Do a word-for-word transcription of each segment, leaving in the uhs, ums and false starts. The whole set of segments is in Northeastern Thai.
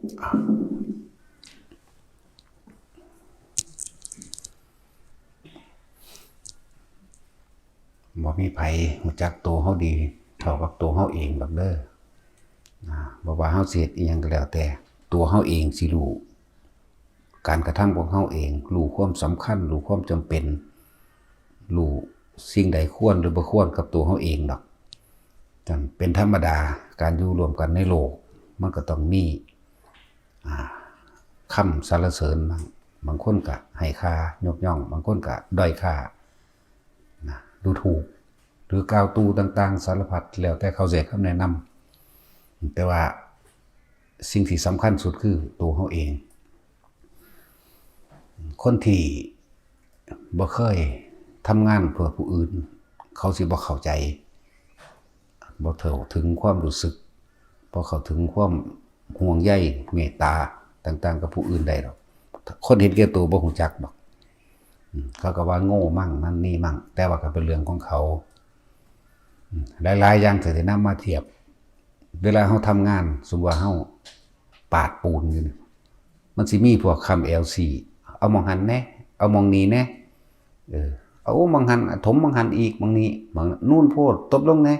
บ่มีไผรู้จักตัวเฮาดีเท่ากับตัวเฮาเองดอกเด้อ นะ บ่ว่าเฮาสิเฮ็ดอิหยังก็แล้วแต่ ตัวเฮาเองสิรู้ การกระทำของเฮาเอง รู้ความสำคัญ รู้ความจำเป็น รู้สิ่งใดควรหรือบ่ควรกับตัวเฮาเองดอก จั่งเป็นธรรมดา การอยู่ร่วมกันในโลก มันก็ต้องมี อ่า คำสรรเสริญบ้าง บางคนก็ให้ค่ายกย่อง บางคนก็ด้อยค่า นะ ดูถูก หรือกล่าวตู่ต่างๆ สารพัด แล้วแต่เขาสิให้คำแนะนำ แต่ว่าสิ่งที่สำคัญสุดคือตัวเฮาเอง คนที่บ่เคยทำงานเพื่อผู้อื่น เขาสิบ่เข้าใจ บ่เข้าถึงความรู้สึก บ่เข้าถึงความห่วงใย เมตตาต่างๆ กับผู้อื่นได้ดอก คนเห็นแก่ตัวบ่รู้จักดอก อืม เขาก็ว่าโง่มั่งนั่นนี่มั่ง แต่ว่าก็เป็นเรื่องของเขา อืม หลายๆ อย่างที่นำมาเทียบ เวลาเฮาทำงาน สมมุติว่าเฮาปาดปูนอยู่นี่ มันสิมีพวกคำ แอลซี เอาหม่องหั่นแหน่ เอาหม่องนี้แหน่ เออ เอาหม่องหั่น ถมหม่องหั่นอีก หม่องนี้ หม่องนู่นโพด ตบลงแหน่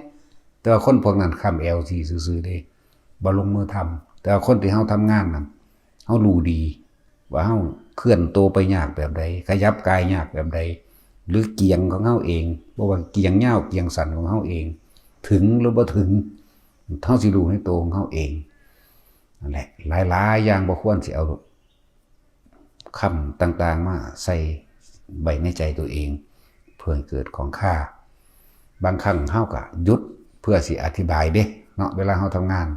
แต่ว่าคนพวกนั้นคำ แอลซี ซื่อๆ เด้ บ่ลงมือทำ แต่ว่าคนที่เฮาทำงานนั่น เฮารู้ดี ว่าเฮาเคลื่อนตัวไปยากแบบใด ขยับกายยากแบบใด หรือเกียงของเฮาเอง บ่ว่าเกียงยาวเกียงสั้นของเฮาเอง ถึงหรือบ่ถึง เฮาสิรู้ในตัวของเฮาเอง นั่นแหละ หลายๆ อย่างบ่ควรสิเอาคำต่างๆ มาใส่ไว้ในใจตัวเอง เพื่อให้เกิดของค่า บางครั้งเฮาก็หยุดเพื่อสิอธิบายเด้เนาะ เวลาเฮาทำงาน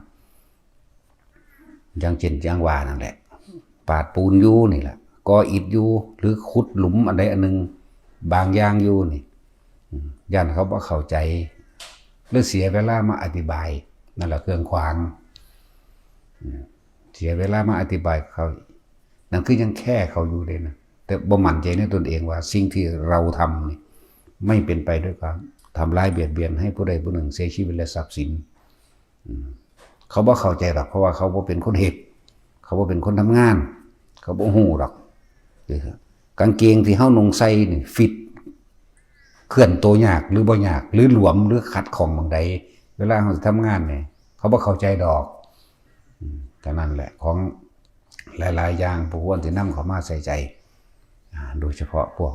อย่างเช่นอย่างว่านั่นแหละ ปาดปูนอยู่นี่แหละ ก่ออิฐอยู่ หรือขุดหลุมอันใดอันหนึ่ง บางอย่างอยู่นี่ อืม ย่านเขาบ่เข้าใจ หรือเสียเวลามาอธิบาย นั่นแหละเครื่องขวาง อืม เสียเวลามาอธิบายเขา นั่นคือยังแค่เขาอยู่เด้นะ แต่บ่มั่นใจในตนเองว่าสิ่งที่เราทำนี่ ไม่เป็นไปด้วยความทำร้ายเบียดเบียนให้ผู้ใดผู้หนึ่งเสียชีวิตและทรัพย์สิน อืม เขาบ่เข้าใจหรอก เพราะว่าเขาบ่เป็นคนเฮ็ด เขาบ่เป็นคนทำงาน เขาบ่ฮู้ดอก เออ กางเกงที่เฮานุ่งใส่นี่ fit เคลื่อนตัวยากหรือบ่ยาก หรือหลวมหรือขัดข้องหม่องใด เวลาเฮาสิทำงานนี่ เขาบ่เข้าใจดอก อืม ฉะนั้นแหละ ของหลายๆ อย่างบ่ควรสินำเข้ามาใส่ใจ อ่า โดยเฉพาะพวก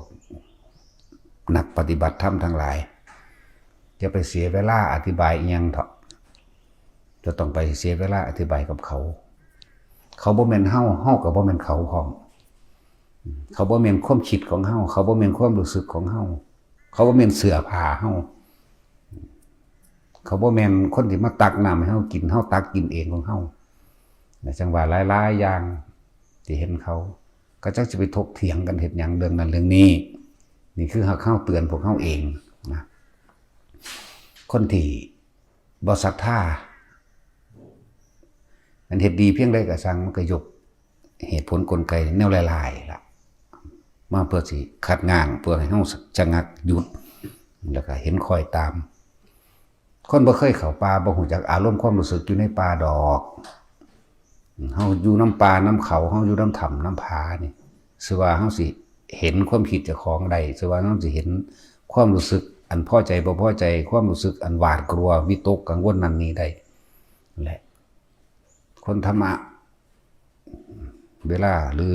นักปฏิบัติธรรมทั้งหลาย อย่าไปเสียเวลาอธิบายอิหยังเถาะ จะต้องไปเสียเวลาอธิบายกับเขา เขาบ่แม่นเฮา เฮาก็บ่แม่นเขาพร้อม เขาบ่แม่นความคิดของเฮา เขาบ่แม่นความรู้สึกของเฮา เขาบ่แม่นเสื้อผ้าเฮา เขาบ่แม่นคนที่มาตักน้ำให้เฮากิน เฮาตักกินเองของเฮา นะ จั่งว่าหลายๆ อย่างที่เห็นเขา ก็จักสิไปถกเถียงกันเฮ็ดหยังเรื่องนั้นเรื่องนี้ นี่คือหากเฮาเตือนพวกเฮาเองนะ คนที่บ่ศรัทธา อันเฮ็ดดีเพียงใดก็ช่าง มันก็ยกเหตุผลกลไกแนวหลายๆ ล่ะ มาเพื่อสิคัดง้าง เพื่อให้เฮาชะงักหยุด แล้วก็เห็นคอยตาม คนบ่เคยเข้าป่าบ่ฮู้จักอารมณ์ความรู้สึกอยู่ในป่าดอก เฮาอยู่นำป่านำเขา เฮาอยู่นำถ้ำนำผานี่ ซื่อว่าเฮาสิเห็นความคิดเจ้าของได้ ซื่อว่าเฮาสิเห็นความรู้สึกอันพอใจบ่พอใจ ความรู้สึกอันหวาดกลัว วิตกกังวลนั่นนี่ได้ แหละ คนธรรมะ เวลาหรือ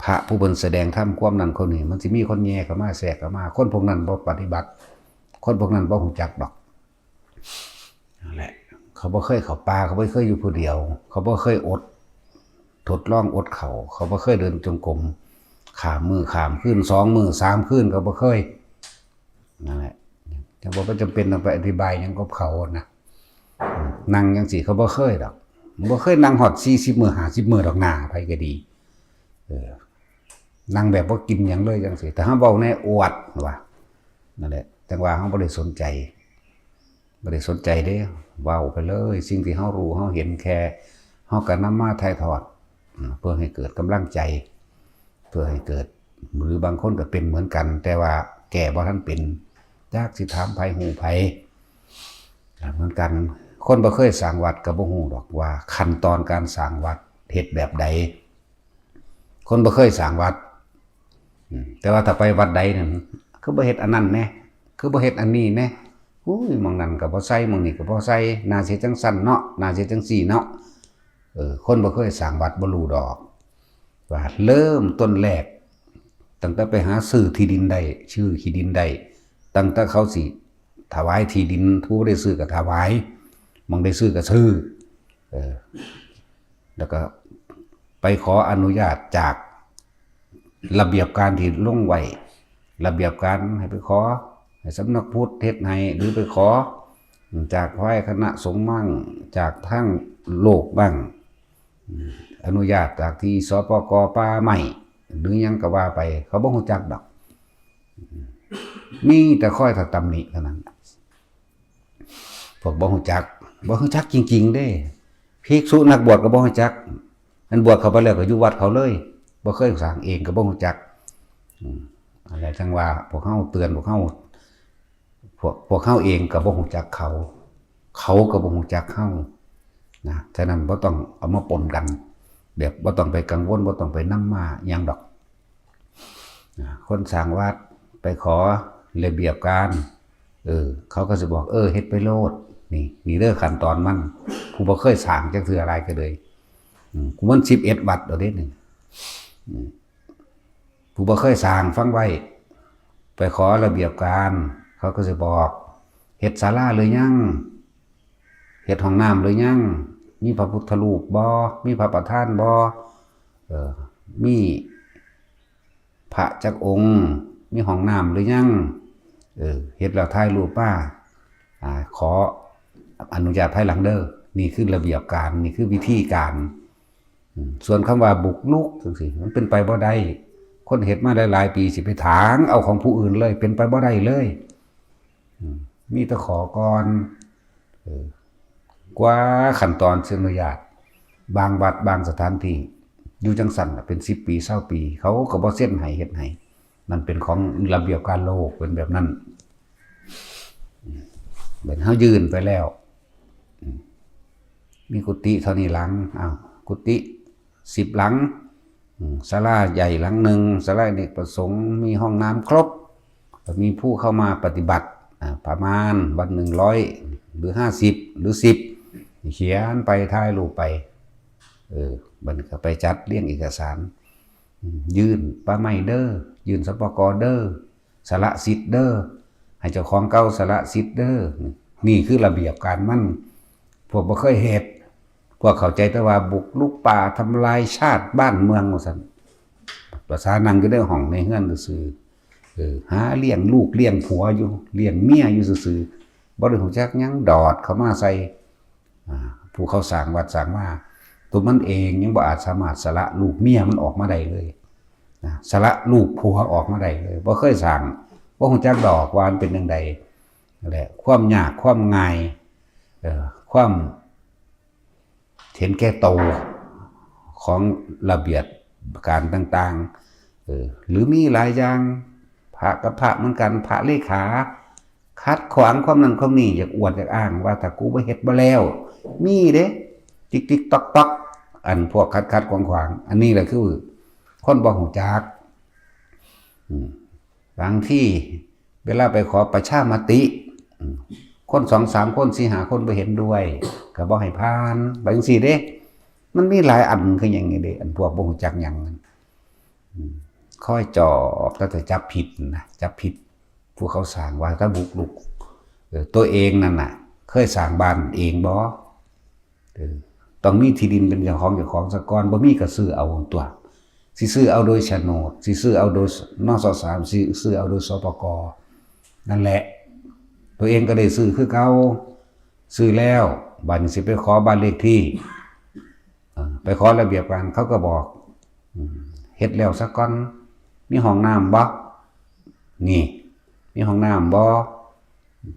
พระผู้เพิ่นแสดงธรรมความนั้นความนี้ มันสิมีคนแย่เข้ามาแทรกเข้ามา คนพวกนั้นบ่ปฏิบัติ คนพวกนั้นบ่ฮู้จักดอก นั่นแหละ เขาบ่เคยเข้าป่า เขาบ่เคยอยู่ผู้เดียว เขาบ่เคยอด ทดลองอดข้าว เขาบ่เคยเดินจงกรม ข้ามมื้อข้ามคืน สองมื้อสามคืน เขาบ่เคย นั่นแหละ จั่งว่าบ่จำเป็นต้องไปอธิบายหยังกับเขานะ อืม นั่งจั่งซี้เขาบ่เคยดอก บ่เคยนั่งฮอดสี่สิบมื้อ ห้าสิบมื้อดอก หน้าไผก็ดี เออ นั่งแบบบ่กินหยังเลยจั่งซี้ แต่เฮาเว้าแนวอวดว่า นั่นแหละ จั่งว่าเฮาบ่ได้สนใจ บ่ได้สนใจเด้ เว้าไปเลย สิ่งที่เฮารู้เฮาเห็น แค่เฮาก็นำมาถ่ายทอด อืม เพื่อให้เกิดกำลังใจ เพื่อให้เกิด หรือบางคนก็เป็นเหมือนกัน แต่ว่าแก้บ่ทันเป็น จักสิถามไผฮู้ไผ อ่า เหมือนกัน คนบ่เคยสร้างวัดก็บ่ฮู้ดอกว่าขั้นตอนการสร้างวัด เฮ็ดแบบใด คนบ่เคยสร้างวัด อืม แต่ว่าถ้าไปวัดใดนั่น คือบ่เฮ็ดอันนั้นแหน่ คือบ่เฮ็ดอันนี้แหน่ อุ้ย หม่องนั้นก็บ่ใส่ หม่องนี้ก็บ่ใส่ น่าสิจังซั่นเนาะ น่าสิจังซี่เนาะ เออ คนบ่เคยสร้างวัดบ่รู้ดอก ว่าเริ่มต้นแรก ตั้งแต่ไปหาซื้อที่ดินได้ ซื้อที่ดินได้ ตั้งแต่เขาสิถวายที่ดิน ผู้ได้ซื้อก็ถวาย หม่องได้ซื้อก็ซื้อ เออ แล้วก็ไปขออนุญาตจากระเบียบการที่ลงไว้ ระเบียบการให้ไปขอ ให้สำนักพุทธเฮ็ดให้ หรือไปขอจากฝ่ายคณะสงฆ์มั่ง จากทางโลกบ้าง อนุญาตจากที่ สปก ป่าไม้ หรือหยังก็ว่าไป เขาบ่ฮู้จักดอก มีแต่คอยแต่ตำหนิเท่านั้น พวกบ่ฮู้จัก บ่ฮู้จักจริงๆเด้ ภิกษุนักบวชก็บ่ฮู้จัก อันบวชเข้าไปแล้วก็อยู่วัดเขาเลย บ่เคยสร้างเองก็บ่ฮู้จัก อืม อะไรจังว่า พวกเฮาเตือน พวกเฮา พวก พวกเฮาเองก็บ่ฮู้จักเขา เขาก็บ่ฮู้จักเฮา นะ ฉะนั้นบ่ต้องเอามาปนกัน แบบบ่ต้องไปกังวล บ่ต้องไปนำมาหยังดอก นะ คนสร้างวัดไปขอระเบียบการ เออ เขาก็สิบอก เออ เฮ็ดไปโลด นี่ นี่เด้อขั้นตอนมัน ผู้บ่เคยสร้างจักเทื่อหลายก็เลย อืม กูมันสิบเอ็ดวัดเอาเด้นี่ อืม ผู้บ่เคยสร้างฟังไว้ ไปขอระเบียบการ เขาก็สิบอก เฮ็ดศาลาหรือยัง เฮ็ดห้องน้ำหรือยัง มีพระพุทธรูปบ่ มีพระประธานบ่ เออ มีพระจักองค์ มีห้องน้ำหรือยัง เออ เฮ็ดแล้วถ่ายรูปมา อ่า ขออนุญาตภายหลังเด้อ นี่คือระเบียบการ นี่คือวิธีการ อืม ส่วนคำว่าบุกรุกจังซี่ มันเป็นไปบ่ได้ คนเฮ็ดมาหลายๆปี สิไปถางเอาของผู้อื่นเลย เป็นไปบ่ได้เลย อืม มีแต่ขอก่อน เออ กว่าขั้นตอนเซ็นอนุญาต บางวัดบางสถานที่ อยู่จังซั่นน่ะ เป็นสิบปี ซาวปี เขาก็บ่เซ็นให้เฮ็ดให้ มันเป็นของระเบียบการโลก เป็นแบบนั้น อืม เป็นเฮายื่นไปแล้ว อืม มีกุฏิเท่านี้หลัง อ้าว กุฏิสิบหลัง อืม ศาลาใหญ่หลังหนึ่ง ศาลาอเนกประสงค์ มีห้องน้ำครบ มีผู้เข้ามาปฏิบัติ อ่า ประมาณวันหนึ่งร้อยหรือห้าสิบหรือสิบ เขียนไปถ่ายรูปไป เออ บัดนี้ก็ไปจัดเรียงเอกสาร อืม ยื่นป่าไม้เด้อ ยื่น สปก เด้อ สละสิทธิ์เด้อ ให้เจ้าของเก่าสละสิทธิ์เด้อ นี่คือระเบียบการมัน พวกบ่เคยเฮ็ด พวกเข้าใจแต่ว่าบุกรุกป่าทำลายชาติบ้านเมืองว่าซั่น ภาษานั่งอยู่ในห้องในเฮือนซื่อๆ เออ หาเลี้ยงลูกเลี้ยงผัวอยู่ เลี้ยงเมียอยู่ซื่อๆ บ่ได้ฮู้จักหยัง ดอดเข้ามาใส่ อ่า ผู้เขาสร้างวัดสร้างวา ตัวมันเองยังบ่อาจสามารถสละลูกเมียมันออกมาได้เลย นะ สละลูกผัวออกมาได้เลย บ่เคยสร้าง บ่ฮู้จักดอกว่ามันเป็นจั่งใด นั่นแหละ ความยากความง่าย เอ่อ ความเห็นแก่โตของระเบียบการต่างๆ เออ หรือมีหลายอย่าง พระกับพระเหมือนกัน พระเลขา ขัดขวางความนั้นความนี้ อยากอวดอยากอ้างว่าถ้ากูบ่เฮ็ดบ่แล้ว มีเด้ ติ๊กติ๊กต๊อกต๊อก อันพวกขัดขัดขวางขวาง อันนี้แหละคือคนบ่ฮู้จัก อืม บางทีเวลาไปขอประชามติ อืม คนสองสามคน สี่ห้าคนบ่เห็นด้วย ก็บ่ให้ผ่าน ไปจั่งซี้เด้ มันมีหลายอันคือหยังนี่เด้ อันพวกบ่ฮู้จักหยังนั่น อืม คอยจอบ แต่จับผิดนะ จับผิด ผู้เขาสร้างว่าถ้าบุกรุก เออ ตัวเองนั่นน่ะ เคยสร้างบ้านเองบ่ เออ ต้องมีที่ดินเป็นเจ้าของเจ้าของซะก่อน บ่มีก็ซื้อเอาตั๊ว สิซื้อเอาโดยโฉนด สิซื้อเอาโดย นสสาม สิซื้อเอาโดย สปก นั่นแหละ ตัวเองก็ได้ซื้อคือเก่า ซื้อแล้ว บัดนี้สิไปขอบ้านเลขที่ เอ่อ ไปขอระเบียบการ เขาก็บอก อืม เฮ็ดแล้วซะก่อน มีห้องน้ำบ่ นี่ มีห้องน้ำบ่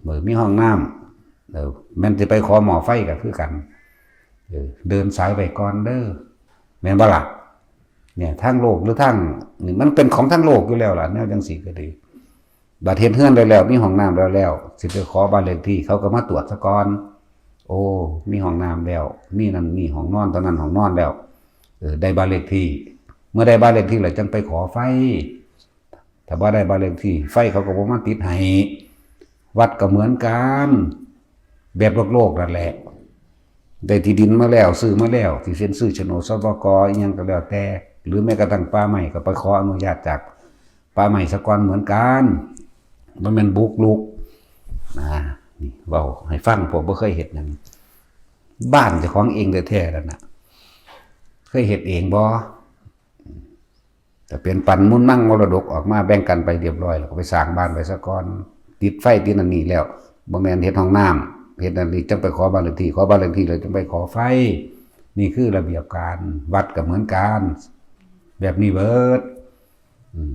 เออ มีห้องน้ำ เออ แม่นสิไปขอหม้อไฟก็คือกัน เออ เดินสายไปก่อนเด้อ แม่นบ่ล่ะ เนี่ย ทางโลกหรือทาง นี่มันเป็นของทางโลกอยู่แล้วล่ะ แนวจั่งซี้ก็ดี บัดเฮ็ดเฮือนแล้วแล้ว มีห้องน้ำแล้วแล้ว สิไปขอบ้านเลขที่ เขาก็มาตรวจซะก่อน โอ้ มีห้องน้ำแล้ว มีนั่น มีห้องนอน เท่านั้นห้องนอนแล้ว เออ ได้บ้านเลขที่ เมื่อได้บ้านเลขที่แล้วจั่งไปขอไฟ ถ้าบ่ได้บ้านเลขที่ ไฟเขาก็บ่มาติดให้ วัดก็เหมือนกัน แบบโลกๆนั่นแหละ ได้ที่ดินมาแล้ว ซื้อมาแล้ว ที่เซ็นซื้อโฉนด สปก อิหยังก็แล้วแต่ หรือแม้กระทั่งป่าไม้ก็ไปขออนุญาตจากป่าไม้ซะก่อนเหมือนกัน บ่แม่นบุกรุก นะ นี่เว้าให้ฟัง พวกบ่เคยเฮ็ดหยัง บ้านเจ้าของเองแท้ๆนั่นน่ะ เคยเฮ็ดเองบ่ แต่เป็นปันมูลมังมรดกออกมาแบ่งกันไปเรียบร้อย แล้วก็ไปสร้างบ้านไว้ซะก่อน ติดไฟติดอันนี้แล้ว บ่แม่นเฮ็ดห้องน้ำ เฮ็ดอันนี้จั่งไปขอบ้านเลขที่ ขอบ้านเลขที่แล้วจั่งไปขอไฟ นี่คือระเบียบการ วัดก็เหมือนกัน แบบนี้เบิด อืม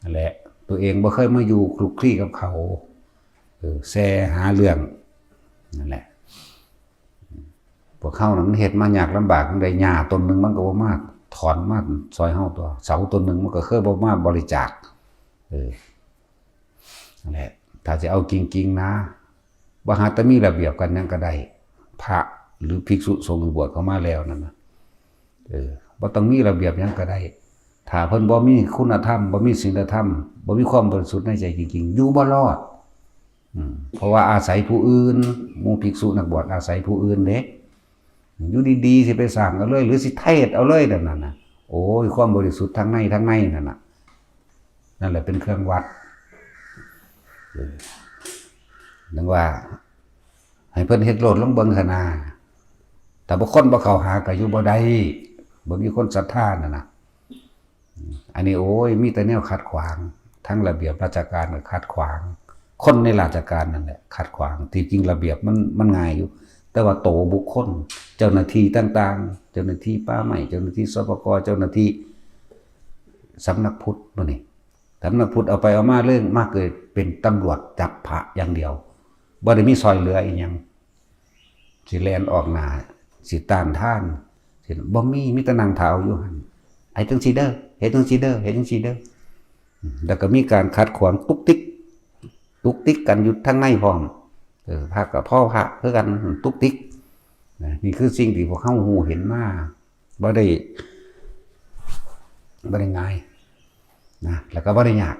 นั่นแหละ ตัวเองบ่เคยมาอยู่คลุกคลีกับเขา เออ แซ่หาเรื่อง นั่นแหละ พวกเขาน่ะมันเฮ็ดมายากลำบากจั่งใด หญ้าต้นหนึ่งมันก็บ่มาถอนมาซอยเฮาตัว เสาต้นหนึ่งมันก็เคยบ่มาบริจาค เออ นั่นแหละ ถ้าสิเอาจริงๆนะ บ่หาแต่มีระเบียบกันหยังก็ได้ พระหรือภิกษุสงฆ์ที่บวชเข้ามาแล้วนั่นนะ เออ บ่ต้องมีระเบียบหยังก็ได้ ถ้าเพิ่นบ่มีคุณธรรม บ่มีศีลธรรม บ่มีความบริสุทธิ์ในใจจริงๆ อยู่บ่รอด อืม เพราะว่าอาศัยผู้อื่น หมู่ภิกษุนักบวชอาศัยผู้อื่นเด้ อยู่ดีๆ สิไปสร้างเอาเลย หรือสิเทศน์เอาเลยนั่นน่ะนะ โอ้ย ความบริสุทธิ์ทั้งในทั้งในนั่นน่ะ นั่นแหละเป็นเครื่องวัด เออ นึกว่า ให้เพิ่นเฮ็ดโลดลองเบิ่งหั้นนะ ถ้าบ่คนบ่เข้าหาก็อยู่บ่ได้ บ่มีคนศรัทธานั่นน่ะ อันนี้โอ้ย มีแต่แนวขัดขวาง ทั้งระเบียบราชการก็ขัดขวาง คนในราชการนั่นแหละขัดขวาง ที่จริงระเบียบมัน มันง่ายอยู่ แต่ว่าโตบุคคล เจ้าหน้าที่ต่างๆ เจ้าหน้าที่ป่าไม้ เจ้าหน้าที่ สปก เจ้าหน้าที่สำนักพุทธมื้อนี้ สำนักพุทธเอาไปเอามาเรื่องมากเกิดเป็นตำรวจจับพระอย่างเดียว บ่ได้มีซอยเหลืออีหยัง สิแล่นออกหน้า สิต้านทาน สิ บ่มี มีแต่นั่งถ่าอยู่หั่น ไอ้จังซี่เด้อ เฮ็ดจังซี่เด้อ เฮ็ดจังซี่เด้อ อืม แล้วก็มีการขัดขวางตุกติก ตุกติกกันอยู่ทางในพร้อม เออ พระก็พ้อพระคือกัน ตุกติก นะ นี่คือสิ่งที่พวกเฮาฮู้เห็นมา บ่ได้ บ่ได้ง่าย นะ แล้วก็บ่ได้ยาก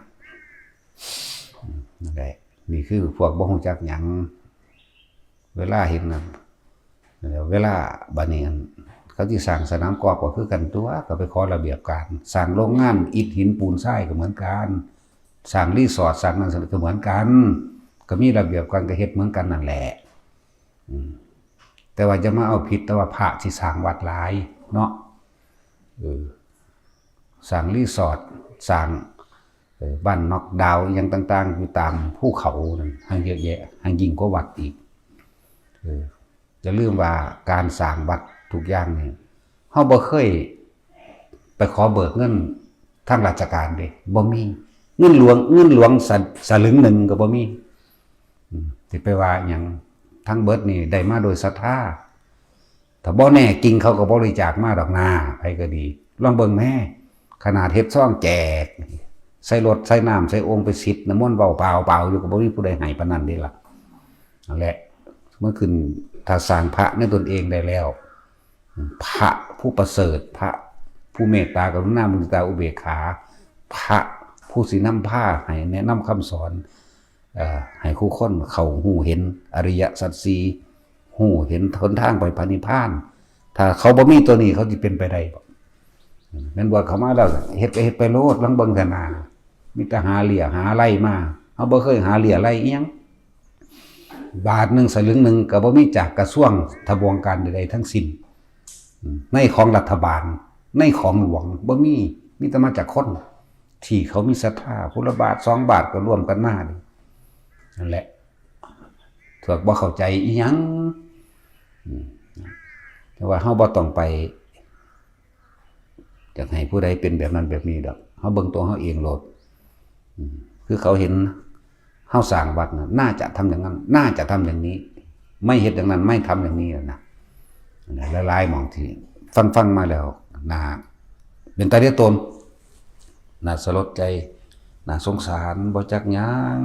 อืม นั่นแหละ นี่คือพวกบ่ฮู้จักหยัง เวลาเห็นนั่น เวลาบัดนี้อัน เขาสิสร้างสนามกอล์ฟก็คือกันตัว ก็ไปขอระเบียบการ สร้างโรงงานอิฐหินปูนทรายก็เหมือนกัน สร้างรีสอร์ท สร้างนั่นก็เหมือนกัน ก็มีระเบียบการ ก็เฮ็ดเหมือนกันนั่นแหละ อืม แต่ว่าจะมาเอาผิด แต่ว่าพระสิสร้างวัดหลายเนาะ เออ สร้างรีสอร์ท สร้าง เออ บ้านน็อกดาวน์อิหยังต่างๆ อยู่ตามภูเขานั่น แฮ่งเยอะแยะ แฮ่งยิ่งกว่าวัดอีก เออ อย่าลืมว่าการสร้างวัดทุกอย่างนี่ เฮาบ่เคยไปขอเบิกเงินทางราชการเด้ บ่มี เงินหลวง เงินหลวงสะ สลึงหนึ่งก็บ่มี อืม สิไปว่าหยัง ทั้งเบิดนี่ได้มาโดยศรัทธา ถ้าบ่แน่จริงเขาก็บริจาคมาดอกนา ไผก็ดี ลองเบิ่งแหน่ ขนาดเฮ็ดซองแจก ใส่รถ ใส่น้ำ ใส่โอ่งไปสิดน้ำมนต์เว้าเปล่าๆ อยู่ก็บ่มีผู้ใดให้ปานนั้นเด้ล่ะ นั่นแหละ มันขึ้น ถ้าสร้างพระในตนเองได้แล้ว พระผู้ประเสริฐ พระผู้เมตตากรุณามุทิตาอุเบกขา พระผู้สินำพาให้แนะนำคำสอน เอ่อ ให้คู่คนเข้าฮู้เห็นอริยสัจสี่ ฮู้เห็นหนทางไปพระนิพพาน ถ้าเขาบ่มีตัวนี้เขาสิเป็นไปได้บ่ แม่นบวชเข้ามาแล้วเฮ็ดก็เฮ็ดไปโลด ลองเบิ่งหั้นน่ะ มีแต่หาเลี้ยหาไล่มา เฮาบ่เคยหาเลี้ยไล่อิหยัง บาทหนึ่งสลึงหนึ่งก็บ่มีจากกระทรวงทบวงการใดๆทั้งสิ้น อืม ในของรัฐบาล ในของหลวงบ่มี มีแต่มาจากคน ที่เขามีศรัทธา ผู้ละบาทสองบาทก็ร่วมกันมานี่ นั่นแหละ พวกบ่เข้าใจอิหยัง อืม แต่ว่าเฮาบ่ต้องไป อยากให้ผู้ใดเป็นแบบนั้นแบบนี้ดอก เฮาเบิ่งตัวเฮาเองโลด อืม คือเขาเห็นเฮาสร้างวัดน่ะ น่าจะทำอย่างนั้น น่าจะทำอย่างนี้ ไม่เฮ็ดอย่างนั้น ไม่ทำอย่างนี้นะ หลายๆหม่องที่ฟังๆมาแล้ว น่าเป็นตาเลียตน น่าสลดใจ น่าสงสาร บ่จักหยัง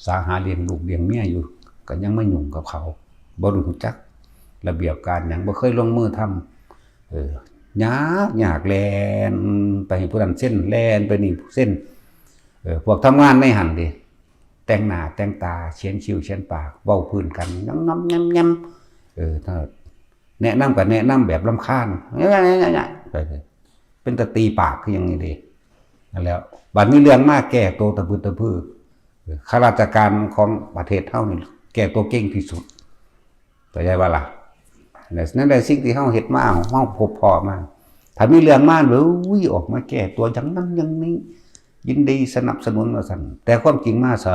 สาหาเลี้ยงลูกเลี้ยงเมียอยู่ ก็ยังมายุ่งกับเขา บ่รู้จักระเบียบการหยัง บ่เคยลงมือทำ เออ ยากยากแล่นไปให้ผู้นั้นเซ็น แล่นไปนี่เซ็น เออ พวกทำงานในหั่นเด้ แต่งหน้าแต่งตา เขียนคิ้วเขียนปาก เว้าพื้นกัน ยำๆๆๆ เออ ถ้าแนะนำก็แนะนำแบบรำคาญ ไปเลย เป็นตาตีปากคือหยังนี่เด้ นั่นแหล้ว บัดมีเรื่องมาแก้ตัวตะพึดตะพือ ข้าราชการของประเทศเฮานี่แก้ตัวเก่งที่สุด เข้าใจบ่ล่ะ นั่นแหละสิ่งที่เฮาเฮ็ดมา เฮาพบพ้อมา ถ้ามีเรื่องมา อุ้ย ออกมาแก้ตัวอย่างนั้นอย่างนี้ ยินดีสนับสนุนว่าซั่น แต่ความจริงมาเส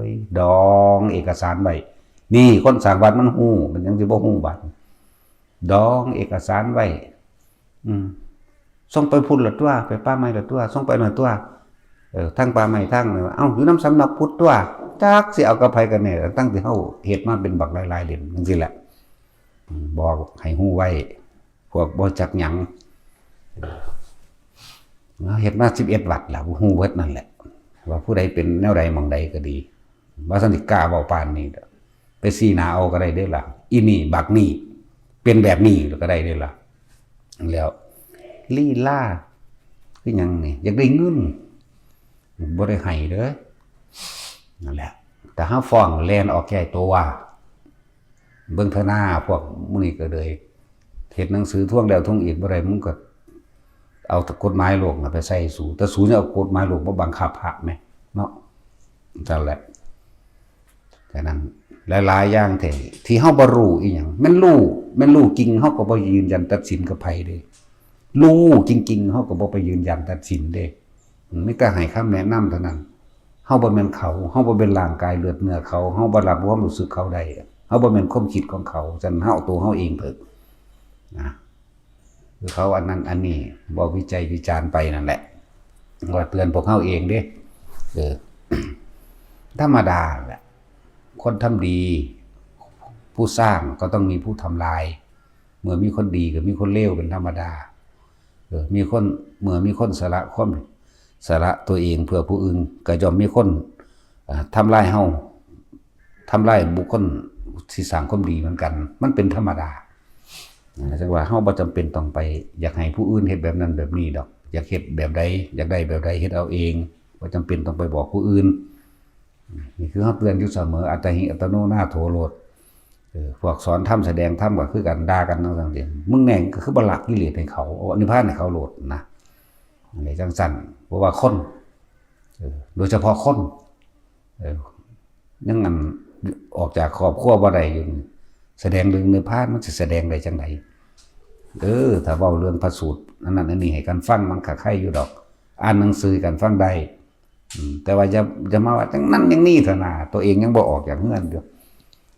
ย ดองเอกสารไว้ นี่คนสร้างวัดมันฮู้ มันยังสิบ่ฮู้บัด ดองเอกสารไว้ อืม ส่งไปพุ้นละตั๊ว ไปป่าไม้ละตั๊ว ส่งไปนั่นตั๊ว เออ ทางป่าไม้ทางนั่น เอ้า อยู่นำสำนักพุทธตั๊ว จักสิเอากับไผกันแน่ ตั้งที่เฮาเฮ็ดมาเป็นบักหลายๆเล่มจังซี่แหละ อืม บอกให้ฮู้ไว้ พวกบ่จักหยัง เฮาเฮ็ดมาสิบเอ็ดวัดแล้ว ฮู้เบิดนั่นแหละ ว่าผู้ใดเป็นแนวใดหม่องใดก็ดี ว่าซั่นสิกล้าเว้าปานนี้ ไปชี้หน้าเอาก็ได้เด้ล่ะ อีนี่บักนี่ เป็นแบบนี้ก็ได้เด้ล่ะ แล้วลีลาคือหยังนี่ อยากได้เงิน บ่ได้ให้เด้อ นั่นแหละ แต่เฮาฟ้องแล่นออกแก้ตัว เบิ่งเถาะนา พวกหมู่นี้ก็เลยเฮ็ดหนังสือทวงแล้วทวงอีกบ่ได้ มึงก็เอาแต่กฎหมายโลกน่ะไปใส่สู แต่สูยังเอากฎหมายโลกมาบังคับพระแหมเนาะ นั่นแหละ ฉะนั้นหลายๆอย่างที่ ที่เฮาบ่รู้อีหยัง แม่นรู้ แม่นรู้จริง เฮาก็บ่ยืนยันตัดสินกับไผเด้ รู้จริงๆ เฮาก็บ่ไปยืนยันตัดสินเด้ มันมีแต่ให้คำแนะนำเท่านั้น เฮาบ่แม่นเขา เฮาบ่เป็นร่างกายเลือดเนื้อเขา เฮาบ่รับความรู้สึกเขาได้ เฮาบ่แม่นความคิดของเขา ฉะนั้นเฮาเอาตัวเฮาเองเถอะนะ คือเขาอันนั้นอันนี้ บ่วิจัยวิจารณ์ไปนั่นแหละ ว่าเตือนพวกเฮาเองเด้ เออ ธรรมดาแหละ คนทำดี ผู้สร้างก็ต้องมีผู้ทำลาย เมื่อมีคนดีก็มีคนเลวเป็นธรรมดา เออ มีคน เมื่อมีคนสละความ สละตัวเองเพื่อผู้อื่น ก็ย่อมมีคน อ่า ทำลายเฮา ทำลายบุคคลที่สร้างความดีเหมือนกัน มันเป็นธรรมดา นะ จังว่าเฮาบ่จำเป็นต้องไปอยากให้ผู้อื่นเฮ็ดแบบนั้นแบบนี้ดอก อยากเฮ็ดแบบใด อยากได้แบบใด เฮ็ดเอาเอง บ่จำเป็นต้องไปบอกผู้อื่น นี่คือเฮาเตือนอยู่เสมอ อัตตาหิ อัตตโน นาโถ โลด เออ พวกสอนธรรมแสดงธรรมก็คือกัน ด่ากันจั่งซั้นติ มึงแน่ก็คือบ่ละกิเลสให้เขา เอานิพพานให้เขาโลดนะ อันนี้จั่งซั้น เพราะว่าคน เออ โดยเฉพาะคน เออ ยังอันออกจากครอบครัวบ่ได้อยู่นี่ แสดงเรื่องนิพพานมันสิแสดงได้จั่งใด เออ ถ้าเว้าเรื่องพระสูตรอันนั้นอันนี้ให้กันฟังมันก็ไคอยู่ดอก อ่านหนังสือให้กันฟังได้ อืม แต่ว่าอย่า อย่ามาว่าจั่งนั้นจั่งนี้เถาะนา ตัวเองยังบ่ออกจากเฮือนอยู่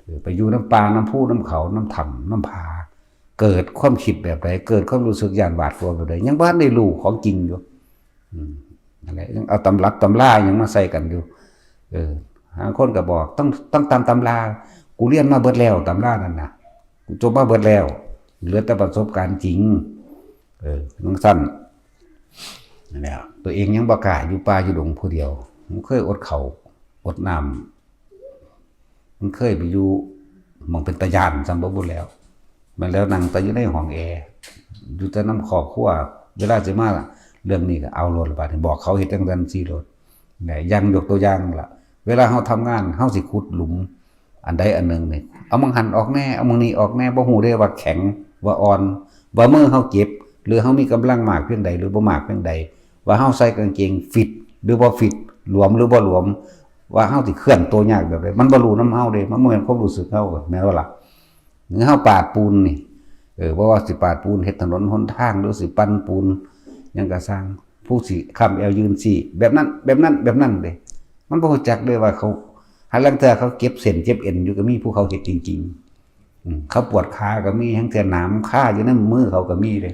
เออ ไปอยู่นำป่านำภูนำเขานำถ้ำนำผา เกิดความคิดแบบใด เกิดความรู้สึกย้านหวาดกลัวแบบใด ยังบ่ทันได้รู้ของจริงอยู่ อืม นั่นแหละ ยังเอาตำรับตำราหยังมาใส่กันอยู่ เออ บางคนก็บอก ต้อง ต้องตามตำรา กูเรียนมาเบิดแล้วตำรานั่นน่ะ กูจบมาเบิดแล้ว เหลือแต่ประสบการณ์จริง เออ จั่งซั้น นั่นแหละ ตัวเองยังบ่กล้าอยู่ป่าอยู่ดงผู้เดียว มันเคยอดข้าวอดน้ำ มันเคยไปอยู่หม่องเป็นตาย้านซ้ำบ่บุญแล้ว แม่นแล้วนั่งแต่อยู่ในห้องแอร์ อยู่แต่นำครอบครัว เวลาสิมาเรื่องนี้ก็เอาโลดละบาดนี้ บอกเขาเฮ็ดจั่งซั้นซี้โลด แหละ อย่างยกตัวอย่างล่ะ เวลาเฮาทำงาน เฮาสิขุดหลุม อันใดอันหนึ่งนี่ เอาหม่องหั่นออกแน่ เอาหม่องนี้ออกแน่ บ่ฮู้เด้ว่าแข็ง ว่าอ่อน ว่ามือเฮาเจ็บ หรือเฮามีกำลังมากเพียงใด หรือบ่มากเพียงใด ว่าเฮาใส่กางเกงฟิต หรือบ่ฟิต หลวมหรือบ่หลวม ว่าเฮาสิเคลื่อนตัวยากแบบใด มันบ่รู้นำเฮาเด้ มันบ่แม่นความรู้สึกเฮา แม่นบ่ล่ะ หรือเฮาปาดปูนนี่ เออ บ่ว่าสิปาดปูนเฮ็ดถนนหนทาง หรือสิปั่นปูนหยังก็ซ่าง ผู้สิค้ำแอวยืนซี้ แบบนั้น แบบนั้น แบบนั้นเด้ มันบ่รู้จักเด้ว่าเขา หาลางเทื่อเขาเจ็บเส้นเจ็บเอ็นอยู่ก็มี ผู้เขาเฮ็ดจริงๆ อืม เขาปวดขาก็มี หางเทื่อหนามคาอยู่ในมือเขาก็มีเด้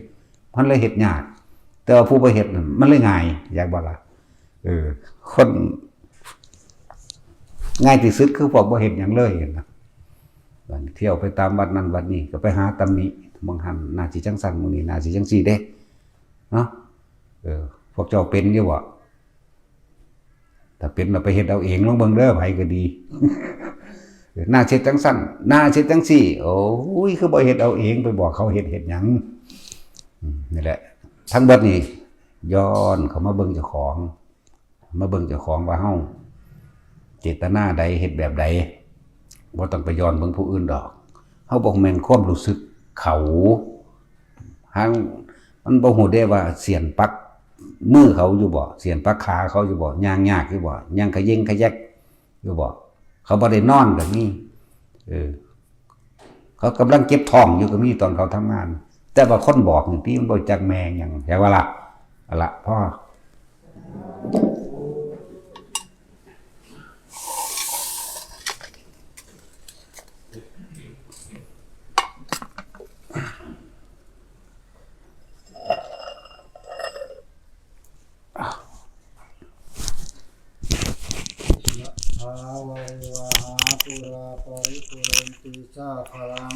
มันเลยเฮ็ดยาก แต่ว่าผู้บ่เฮ็ดนั่นมันเลยง่าย อยากบ่ล่ะ เออ คนง่ายที่สุดคือพวกบ่เฮ็ดหยังเลยนะ บัดนี้เที่ยวไปตามวัดนั่นวัดนี้ ก็ไปหาตำหนิ หม่องหั่นน่าสิจั่งซั้น หม่องนี้น่าสิจั่งซี้เด้ เนาะ เออ พวกเจ้าเป็นอยู่บ่ ถ้าเป็นแล้วไปเฮ็ดเอาเอง ลองเบิ่งเด้อ ไผก็ดี น่าสิเฮ็ดจั่งซั้น น่าสิเฮ็ดจั่งซี้ โอ้ย คือบ่เฮ็ดเอาเอง ไปบอกเขาเฮ็ด เฮ็ดหยัง นี่แหละ ทั้งเบิดนี่ย้อนเข้ามาเบิ่งเจ้าของ มาเบิ่งเจ้าของว่าเฮาเจตนาใด เฮ็ดแบบใด บ่ต้องไปย้อนเบิ่งผู้อื่นดอก เฮาบ่แม่นความรู้สึกเขา หางมันบ่ฮู้เด้ว่าเสี้ยนปักมือเขาอยู่บ่ เสี้ยนปักขาเขาอยู่บ่ ย่างยากอยู่บ่ ย่างขะเย็งขะแยกอยู่บ่ เขาบ่ได้นอนก็มี เออ เขากำลังเจ็บท้องอยู่ก็มีตอนเขาทำงาน แต่ว่าคนบอกนี่ติมันบ่จักแม่หยัง แค่ว่าละ เอาละ พอ ยะถาวาริวาหาปูราปริปูเรนติสาคารัง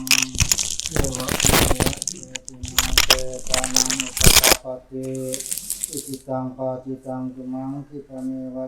เอวะเมวะอิโตทินังเปตานังอุปกปปติ อิจิตังปาจิตังตุมังคิปะเมวะ